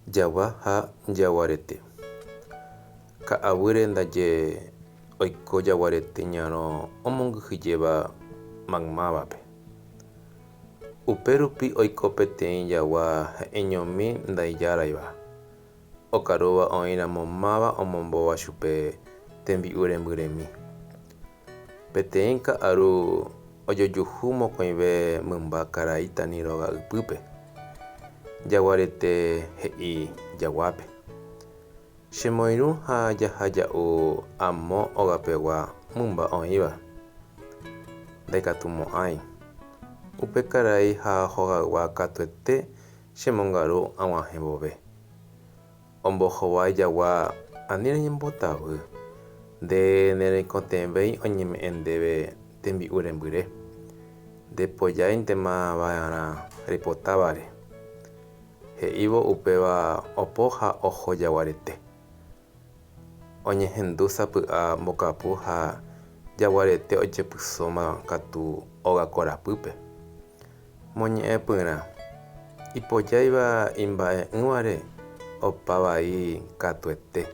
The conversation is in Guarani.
Jagua ha jaguarete. Ka'aguýre ndaje oiko jaguarete ñarõ omongyhyjéva maymávape. Upe rupi oiko peteĩ jagua he'ẽñomi ndaijáraiva, okarúva oĩramo máva omombóva chupe tembi'u rembyremi. Peteĩ ka'aru ojojuhu mokõive mymba karai Tani róga ypýpe. Jaguarete he'i jaguápe, Chemoirũ ha jaha ja'u amo ogapegua mymba oĩva. Ndaikatumo'ãi. Upe karai ha hogaygua katuete chemongaru ag̃uahẽ vove. Ombohovái jagua ani reñembotavy, nde nereikotevẽi oñeme'ẽ ndéve tembi'u rembyre, nde pojáintema va'erã reipotávare. He'ívo upéva opo ha oho jaguarete. Oñehendu sapy'a mbokapu ha jaguarete ojepysóma katu óga korapýpe. Moñe'ẽpyrã, ipojáiva imba'e'ỹvare opa vai katuete.